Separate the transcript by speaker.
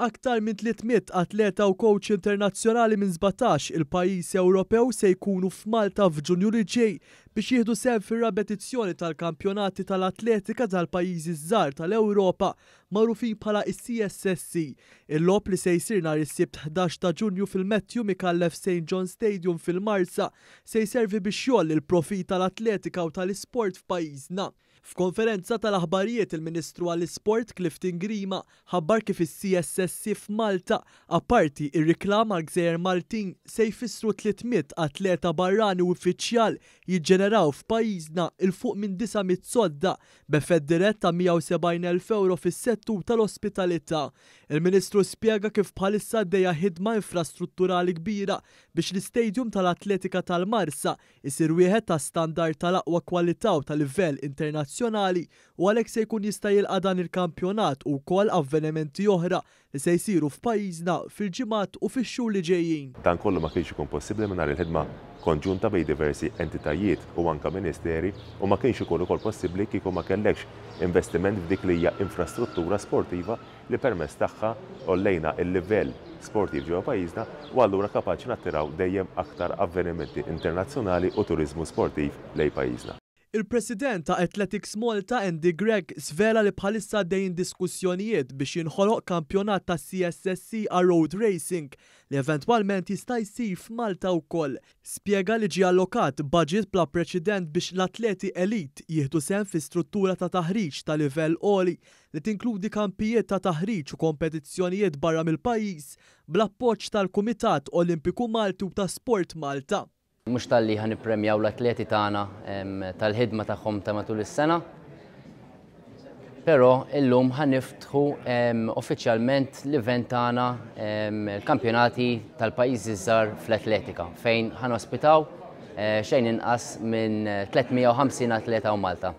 Speaker 1: Aktar minn 300 atleta u coach internazzjonali minn 17 il-pajjiż Ewropew se jkunu f'Malta f'Ġunju li ġej biex jieħdu sehem fir-raba' edizzjoni tal-Kampjonati tal-Atletika tal-Pajjiżi ż-Żgħar tal-Ewropa magħrufin bħala s-CSSC. Il-logħob li se jsir nhar is-Sibt 11 ta' Ġunju fil-Matthew Micallef St John Stadium fil-Marsa se jservi biex jgħolli l-profil tal-atletika u tal-isport f'pajjiżna. F'konferenza tal-aħbarijiet il-Ministru għall-Isport Clifton Grima ħabbar kif is-CSSC f'Malta, apparti ir-riklam għall-Gżejjer Maltin, se jfissru 300 atleta barrani u uffiċjal jiġġeneraw f'pajjiżna 'il fuq minn 900 sodda b'effett dirett ta' 170,000 ewro fis-settur tal-ospitalità. Il-Ministru spjega kif bħalissa għaddejja ħidma infrastrutturali kbira biex l-istadium tal-atletika tal-Marsa isir wieħed ta' standard tal-aqwa kwalità u ta' livell internazzjonali u għalhekk se jkun jista' jilqa' dan il-kampjonat u wkoll avvenimenti oħra li se jsiru f'pajjiżna fil-ġimgħat u fix-xhur li ġejjin.
Speaker 2: Dan kollu ma kienx ikun possibbli mingħajr il-ħidma konġunta bejn diversi entitajiet u anke ministeri u ma kienx ikun ukoll possibbli kieku ma kellekx investiment f'dik li hija infrastruttura sportiva li permezz tagħha għollejna l-livell sportiv ġewwa pajjiżna u allura kapaċi nattiraw dejjem aktar avvenimenti internazzjonali u turiżmu sportiv lejn pajjiżna.
Speaker 1: Il-President ta' Athletics Malta Andy Grech żvela li bħalissa għaddejjin diskussjonijiet biex jinħoloq kampjonat tas-CSSC għar-road racing li eventwalment jista' jsir f'Malta wkoll. Spjega li ġie allokat budget bla preċedent biex l-atleti elite jieħdu sehem fi struttura ta' taħriġ ta' livell għoli li tinkludi kampijiet ta' taħriġ u kompetizzjonijiet barra mill-pajjiż bl-appoġġ tal-Kumitat Olimpiku Malti u ta' Sport Malta.
Speaker 3: Mhux talli ħa nippremjaw l-atleti tagħna tal-ħidma tagħhom ta' matul is-sena, però illum ħa niftħu uffiċjalment l-event tagħna il-kampjonati tal-pajjiżi żgħar fl-atletika fejn ħa nospitaw xejn inqas minn 350 atleta u Malta.